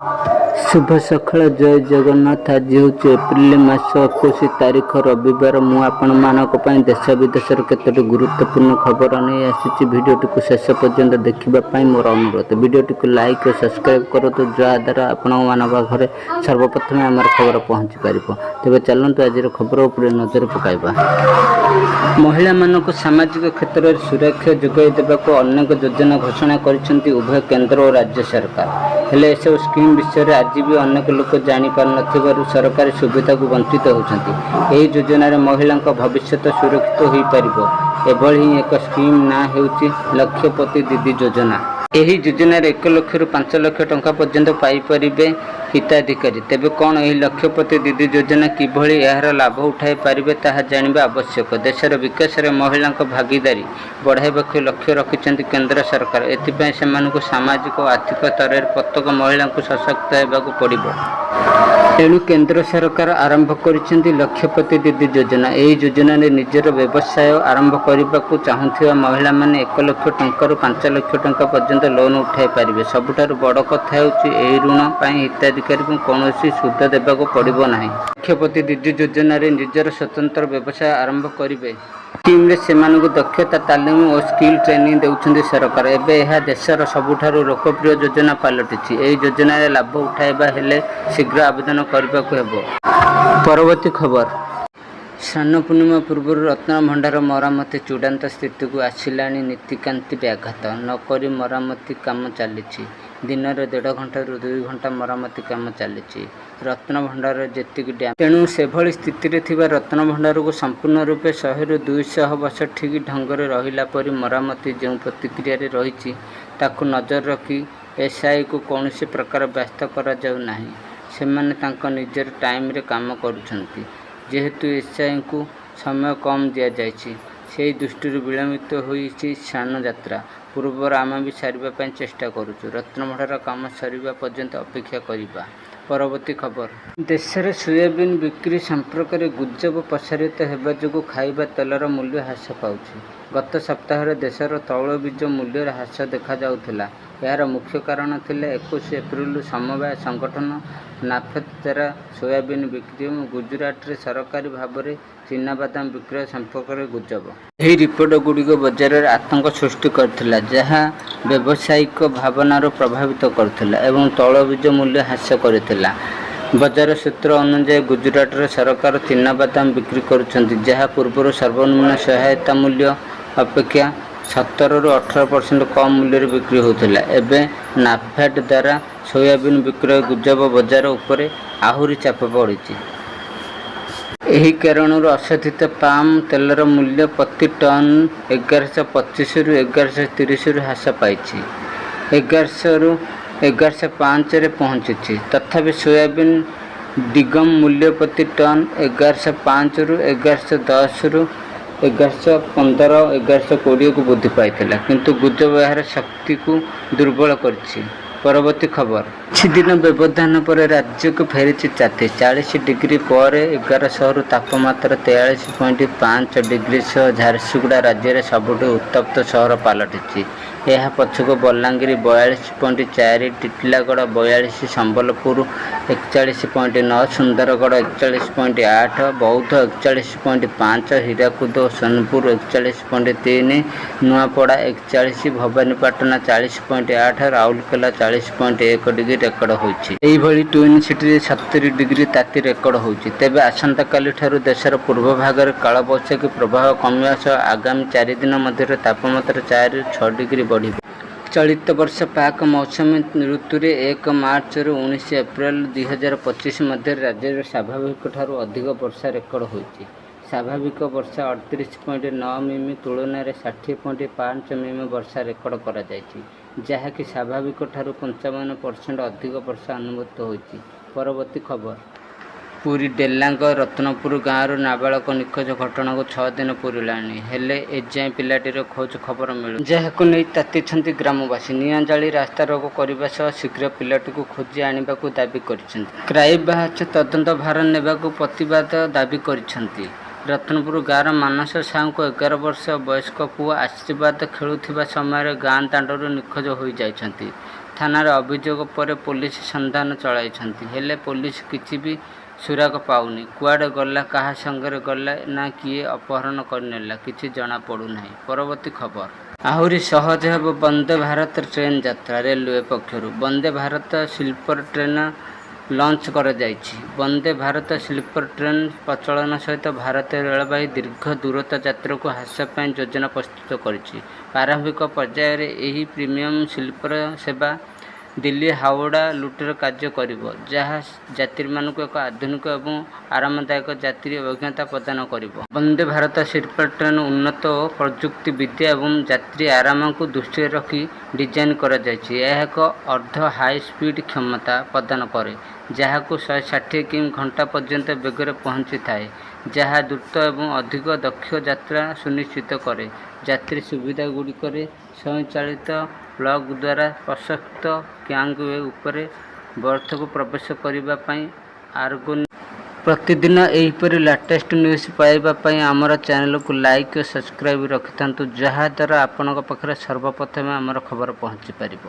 ଶୁଭ ସକାଳ, ଜୟ ଜଗନ୍ନାଥ। ଆଜି ହେଉଛି ଏପ୍ରିଲ ମାସ 21 ତାରିଖ, ରବିବାର। ମୁଁ ଆପଣମାନଙ୍କ ପାଇଁ ଦେଶ ବିଦେଶର କେତୋଟି ଗୁରୁତ୍ୱପୂର୍ଣ୍ଣ ଖବର ନେଇ ଆସିଛି। ଭିଡ଼ିଓଟିକୁ ଶେଷ ପର୍ଯ୍ୟନ୍ତ ଦେଖିବା ପାଇଁ ମୋର ଅନୁରୋଧ। ଭିଡ଼ିଓଟିକୁ ଲାଇକ୍ ଓ ସବସ୍କ୍ରାଇବ୍ କରନ୍ତୁ, ଯାହାଦ୍ୱାରା ଆପଣମାନଙ୍କ ପାଖରେ ସର୍ବପ୍ରଥମେ ଆମର ଖବର ପହଞ୍ଚି ପାରିବ। ତେବେ ଚାଲନ୍ତୁ, ଆଜିର ଖବର ଉପରେ ନଜର ପକାଇବା। ମହିଳାମାନଙ୍କୁ ସାମାଜିକ କ୍ଷେତ୍ରରେ ସୁରକ୍ଷା ଯୋଗାଇ ଦେବାକୁ ଅନେକ ଯୋଜନା ଘୋଷଣା କରିଛନ୍ତି ଉଭୟ କେନ୍ଦ୍ର ଓ ରାଜ୍ୟ ସରକାର। ହେଲେ ଏସବୁ ସ୍କିମ୍ ବିଷୟରେ ଆଜି ବି ଅନେକ ଲୋକ ଜାଣିପାରୁନଥିବାରୁ ସରକାରୀ ସୁବିଧାକୁ ବଞ୍ଚିତ ହେଉଛନ୍ତି। ଏହି ଯୋଜନାରେ ମହିଳାଙ୍କ ଭବିଷ୍ୟତ ସୁରକ୍ଷିତ ହୋଇପାରିବ। ଏଭଳି ହିଁ ଏକ ସ୍କିମ୍ ନାଁ ହେଉଛି ଲକ୍ଷପତି ଦିଦି ଯୋଜନା। ଏହି ଯୋଜନାରେ 1 ଲକ୍ଷରୁ 5 ଲକ୍ଷ ଟଙ୍କା ପର୍ଯ୍ୟନ୍ତ ପାଇପାରିବେ ହିତାଧିକାରୀ। ତେବେ କ'ଣ ଏହି ଲକ୍ଷପତି ଦିଦି ଯୋଜନା, କିଭଳି ଏହାର ଲାଭ ଉଠାଇ ପାରିବେ, ତାହା ଜାଣିବା ଆବଶ୍ୟକ। ଦେଶର ବିକାଶରେ ମହିଳାଙ୍କ ଭାଗିଦାରୀ ବଢ଼ାଇବାକୁ ଲକ୍ଷ୍ୟ ରଖିଛନ୍ତି କେନ୍ଦ୍ର ସରକାର। ଏଥିପାଇଁ ସେମାନଙ୍କୁ ସାମାଜିକ ଓ ଆର୍ଥିକ ସ୍ତରରେ ପ୍ରତ୍ୟେକ ମହିଳାଙ୍କୁ ସଶକ୍ତ ହେବାକୁ ପଡ଼ିବ। ଏଣୁ କେନ୍ଦ୍ର ସରକାର ଆରମ୍ଭ କରିଛନ୍ତି ଲକ୍ଷପତି ଦିଦି ଯୋଜନା। ଏହି ଯୋଜନାରେ ନିଜର ବ୍ୟବସାୟ ଆରମ୍ଭ କରିବାକୁ ଚାହୁଁଥିବା ମହିଳାମାନେ 1 ଲକ୍ଷ ଟଙ୍କାରୁ 5 ଲକ୍ଷ ଟଙ୍କା ପର୍ଯ୍ୟନ୍ତ ଲୋନ୍ ଉଠାଇ ପାରିବେ। ସବୁଠାରୁ ବଡ଼ କଥା ହେଉଛି, ଏହି ଋଣ ପାଇଁ ହିତାଧିକାରୀଙ୍କୁ କୌଣସି ସୁଧ ଦେବାକୁ ପଡ଼ିବ ନାହିଁ। ଲକ୍ଷପତି ଦିଦି ଯୋଜନାରେ ନିଜର ସ୍ୱତନ୍ତ୍ର ବ୍ୟବସାୟ ଆରମ୍ଭ କରିବେ। ସ୍କିମ୍ରେ ସେମାନଙ୍କୁ ଦକ୍ଷତା ତାଲିମ ଓ ସ୍କିଲ୍ ଟ୍ରେନିଂ ଦେଉଛନ୍ତି ସରକାର। ଏବେ ଏହା ଦେଶର ସବୁଠାରୁ ଲୋକପ୍ରିୟ ଯୋଜନା ପାଲଟିଛି। ଏହି ଯୋଜନାରେ ଲାଭ ଉଠାଇବା ହେଲେ ଶୀଘ୍ର ଆବେଦନ କରିବାକୁ ହେବ। ପରବର୍ତ୍ତୀ ଖବର। ସ୍ନାନ ପୂର୍ଣ୍ଣିମା ପୂର୍ବରୁ ରତ୍ନଭଣ୍ଡାର ମରାମତି ଚୂଡ଼ାନ୍ତ ସ୍ଥିତିକୁ ଆସିଲାଣି। ନୀତିକାନ୍ତି ବ୍ୟାଘାତ ନକରି ମରାମତି କାମ ଚାଲିଛି। ଦିନରେ ଦେଢ଼ ଘଣ୍ଟାରୁ 2 ଘଣ୍ଟା ମରାମତି କାମ ଚାଲିଛି। ରତ୍ନଭଣ୍ଡାରରେ ଯେତିକି ତେଣୁ ସେଭଳି ସ୍ଥିତିରେ ଥିବା ରତ୍ନଭଣ୍ଡାରକୁ ସମ୍ପୂର୍ଣ୍ଣ ରୂପେ 100ରୁ 200 ବର୍ଷ ଠିକ୍ ଢଙ୍ଗରେ ରହିଲା ପରି ମରାମତି ଯେଉଁ ପ୍ରକ୍ରିୟାରେ ରହିଛି, ତାକୁ ନଜର ରଖି ଏଏସ୍ଆଇକୁ କୌଣସି ପ୍ରକାର ବ୍ୟସ୍ତ କରାଯାଉ ନାହିଁ। ସେମାନେ ତାଙ୍କ ନିଜର ଟାଇମରେ କାମ କରୁଛନ୍ତି। ଯେହେତୁ ଏଏସ୍ଆଇଙ୍କୁ ସମୟ କମ୍ ଦିଆଯାଇଛି, ସେହି ଦୃଷ୍ଟିରୁ ବିଳମ୍ବିତ ହୋଇଛି ସ୍ନାନଯାତ୍ରା ପୂର୍ବରୁ ଆମେ ବି ସାରିବା ପାଇଁ ଚେଷ୍ଟା କରୁଛୁ। ରତ୍ନଭଣ୍ଡାର କାମ ସରିବା ପର୍ଯ୍ୟନ୍ତ ଅପେକ୍ଷା କରିବା। ପରବର୍ତ୍ତୀ ଖବର। ଦେଶରେ ସୋୟାବିନ୍ ବିକ୍ରି ସମ୍ପର୍କରେ ଗୁଜବ ପ୍ରସାରିତ ହେବା ଯୋଗୁଁ ଖାଇବା ତେଲର ମୂଲ୍ୟ ହ୍ରାସ ପାଉଛି। ଗତ ସପ୍ତାହରେ ଦେଶର ତୈଳବୀଜ ମୂଲ୍ୟରେ ହ୍ରାସ ଦେଖାଯାଇଥିଲା। ଏହାର ମୁଖ୍ୟ କାରଣ ଥିଲା 21 ଏପ୍ରିଲରୁ ସମବାୟ ସଂଗଠନ ନାଫେଦ୍ ଦ୍ୱାରା ସୋୟାବିନ୍ ବିକ୍ରି ଏବଂ ଗୁଜୁରାଟରେ ସରକାରୀ ଭାବରେ ଚିନାବାଦାମ ବିକ୍ରୟ ସମ୍ପର୍କରେ ଗୁଜବ। ଏହି ରିପୋର୍ଟଗୁଡ଼ିକ ବଜାରରେ ଆତଙ୍କ ସୃଷ୍ଟି କରିଥିଲା, ଯାହା ବ୍ୟବସାୟିକ ଭାବନାକୁ ପ୍ରଭାବିତ କରିଥିଲା ଏବଂ ତୈଳବୀଜ ମୂଲ୍ୟ ହ୍ରାସ କରିଥିଲା। ବଜାର ସୂତ୍ର ଅନୁଯାୟୀ, ଗୁଜୁରାଟର ସରକାର ଚିନାବାଦାମ ବିକ୍ରି କରୁଛନ୍ତି, ଯାହା ପୂର୍ବରୁ ସର୍ବନିମ୍ନ ସହାୟତା ମୂଲ୍ୟ ଅପେକ୍ଷା 17ରୁ 18% କମ୍ ମୂଲ୍ୟରେ ବିକ୍ରି ହେଉଥିଲା। ଏବେ ନାଫେଡ୍ ଦ୍ୱାରା ସୋୟାବିନ୍ ବିକ୍ରୟ ଗୁଜବ ବଜାର ଉପରେ ଆହୁରି ଚାପ ପଡ଼ିଛି। ଏହି କାରଣରୁ ଅଶୋଧିତ ପାମ୍ ତେଲର ମୂଲ୍ୟ ପ୍ରତି ଟନ୍ 1125ରୁ 1130ରୁ ହ୍ରାସ ପାଇଛି, 1100ରୁ 1105ରେ ପହଞ୍ଚିଛି। ତଥାପି ସୋୟାବିନ୍ ଡିଗମ ମୂଲ୍ୟ ପ୍ରତି ଟନ୍ 1105ରୁ 1110ରୁ 1115, 1120କୁ ବୃଦ୍ଧି ପାଇଥିଲା। କିନ୍ତୁ ଗୁଜବ ଏହାର ଶକ୍ତିକୁ ଦୁର୍ବଳ କରିଛି। ପରବର୍ତ୍ତୀ ଖବର। କିଛି ଦିନ ବ୍ୟବଧାନ ପରେ ରାଜ୍ୟକୁ ଫେରିଛି ତାତି। 40 ଡିଗ୍ରୀ ପରେ 11 ସହରର ତାପମାତ୍ରା 43.5 ଡିଗ୍ରୀ ସହ ଝାରସୁଗୁଡ଼ା ରାଜ୍ୟରେ ସବୁଠୁ ଉତ୍ତପ୍ତ ସହର ପାଲଟିଛି। ଏହା ପଛକୁ ବଲାଙ୍ଗୀର 42.4, ଟିଟିଲାଗଡ଼ 42, ସମ୍ବଲପୁର 41.9, ସୁନ୍ଦରଗଡ଼ 41.8, ବୌଦ୍ଧ 41.5, ହୀରାକୁଦ ଓ ସୋନପୁର 41.3, ନୂଆପଡ଼ା 41, ଭବାନୀପାଟଣା 40.8, ରାଉରକେଲା 40.1 ଡିଗ୍ରୀ ରେକର୍ଡ ହୋଇଛି। ସେହିଭଳି ଟ୍ୱିନ୍ ସିଟିରେ 70 ଡିଗ୍ରୀ ତାତି ରେକର୍ଡ ହୋଇଛି। ତେବେ ଆସନ୍ତାକାଲିଠାରୁ ଦେଶର ପୂର୍ବ ଭାଗରେ କାଳବୈଶାଖୀ ପ୍ରଭାବ କମିବା ସହ ଆଗାମୀ 4 ଦିନ ମଧ୍ୟରେ ତାପମାତ୍ରା 4ରୁ 6 ଡିଗ୍ରୀ ବଢ଼ିବ। ଚଳିତ ବର୍ଷ ପ୍ରାକ୍ ମୌସୁମୀ ଋତୁରେ 1 ମାର୍ଚ୍ଚରୁ 19 ଏପ୍ରିଲ 2025 ମଧ୍ୟରେ ରାଜ୍ୟରେ ସ୍ୱାଭାବିକଠାରୁ ଅଧିକ ବର୍ଷା ରେକର୍ଡ ହୋଇଛି। ସ୍ୱାଭାବିକ ବର୍ଷା 38.9 ମିମି ତୁଳନାରେ 60.5 ମିମି ବର୍ଷା ରେକର୍ଡ କରାଯାଇଛି, ଯାହାକି ସ୍ୱାଭାବିକଠାରୁ 55% ଅଧିକ ବର୍ଷା ଅନୁଭୂତ ହୋଇଛି। ପରବର୍ତ୍ତୀ ଖବର। ପୁରୀ ଡେଲାଙ୍ଗ ରତ୍ନପୁର ଗାଁରୁ ନାବାଳକ ନିଖୋଜ ଘଟଣାକୁ 6 ଦିନ ପୂରିଲାଣି। ହେଲେ ଏଯାଏଁ ପିଲାଟିର ଖୋଜ ଖବର ମିଳୁନି। ଯାହାକୁ ନେଇ ତାତିଛନ୍ତି ଗ୍ରାମବାସୀ। ନିଆଁ ଜାଳି ରାସ୍ତାରୋକ କରିବା ସହ ଶୀଘ୍ର ପିଲାଟିକୁ ଖୋଜି ଆଣିବାକୁ ଦାବି କରିଛନ୍ତି। କ୍ରାଇମବ୍ରାଞ୍ଚ ତଦନ୍ତ ଭାର ନେବାକୁ ପ୍ରତିବାଦ ଦାବି କରିଛନ୍ତି। ରତ୍ନପୁର ଗାଁର ମାନସ ସାହୁଙ୍କ 11 ବର୍ଷ ବୟସ୍କ ପୁଅ ଆଶୀର୍ବାଦ ଖେଳୁଥିବା ସମୟରେ ଗାଁ ଦାଣ୍ଡରୁ ନିଖୋଜ ହୋଇଯାଇଛନ୍ତି। ଥାନାରେ ଅଭିଯୋଗ ପରେ ପୋଲିସ ସନ୍ଧାନ ଚଳାଇଛନ୍ତି। ହେଲେ ପୋଲିସ କିଛି ବି ସୁରାକ ପାଉନି। କୁଆଡ଼େ ଗଲା, କାହା ସାଙ୍ଗରେ ଗଲା ନା କିଏ ଅପହରଣ କରିନେଲା, କିଛି ଜଣାପଡ଼ୁନାହିଁ। ପରବର୍ତ୍ତୀ ଖବର। ଆହୁରି ସହଜ ହେବ ବନ୍ଦେ ଭାରତ ଟ୍ରେନ୍ ଯାତ୍ରା। ରେଲୱେ ପକ୍ଷରୁ Vande Bharat sleeper train launch କରାଯାଇଛି। ବନ୍ଦେ ଭାରତ ସ୍ଲିପର ଟ୍ରେନ୍ ପ୍ରଚଳନ ସହିତ ଭାରତୀୟ ରେଳବାଇ ଦୀର୍ଘ ଦୂରତା ଯାତ୍ରାକୁ ହ୍ରାସ ପାଇଁ ଯୋଜନା ପ୍ରସ୍ତୁତ କରିଛି। ପ୍ରାରମ୍ଭିକ ପର୍ଯ୍ୟାୟରେ ଏହି ପ୍ରିମିୟମ୍ ସ୍ଲିପର ସେବା ଦିଲ୍ଲୀ-ହାୱଡ଼ା ରୁଟରେ କାର୍ଯ୍ୟ କରିବ, ଯାହା ଯାତ୍ରୀମାନଙ୍କୁ ଏକ ଆଧୁନିକ ଏବଂ ଆରାମଦାୟକ ଯାତ୍ରୀ ଅଭିଜ୍ଞତା ପ୍ରଦାନ କରିବ। ବନ୍ଦେ ଭାରତ ସ୍ଲିପର ଟ୍ରେନ୍ ଉନ୍ନତ ପ୍ରଯୁକ୍ତିବିଦ୍ୟା ଏବଂ ଯାତ୍ରୀ ଆରାମକୁ ଦୃଷ୍ଟିରେ ରଖି ଡିଜାଇନ୍ କରାଯାଇଛି। ଏହା ଏକ ଅର୍ଦ୍ଧ ହାଇ-ସ୍ପିଡ୍ କ୍ଷମତା ପ୍ରଦାନ କରେ, ଯାହାକୁ 160 କିମି ଘଣ୍ଟା ପର୍ଯ୍ୟନ୍ତ ବେଗରେ ପହଞ୍ଚିଥାଏ, ଯାହା ଦ୍ରୁତ ଏବଂ ଅଧିକ ଦକ୍ଷ ଯାତ୍ରା ସୁନିଶ୍ଚିତ କରେ। ଯାତ୍ରୀ ସୁବିଧାଗୁଡ଼ିକରେ ସ୍ୱୟଂଚାଳିତ ପ୍ଲଗ୍ ଦ୍ୱାରା ପ୍ରଶସ୍ତ ଗ୍ୟାଙ୍ଗୱେ ଉପରେ ବର୍ଥକୁ ପ୍ରବେଶ କରିବା ପାଇଁ ଆର୍ଗୋ। ପ୍ରତିଦିନ ଏହିପରି ଲାଟେଷ୍ଟ ନ୍ୟୁଜ୍ ପାଇବା ପାଇଁ ଆମର ଚ୍ୟାନେଲକୁ ଲାଇକ୍ ଓ ସବସ୍କ୍ରାଇବ୍ ରଖିଥାନ୍ତୁ, ଯାହାଦ୍ୱାରା ଆପଣଙ୍କ ପାଖରେ ସର୍ବପ୍ରଥମେ ଆମର ଖବର ପହଞ୍ଚିପାରିବ।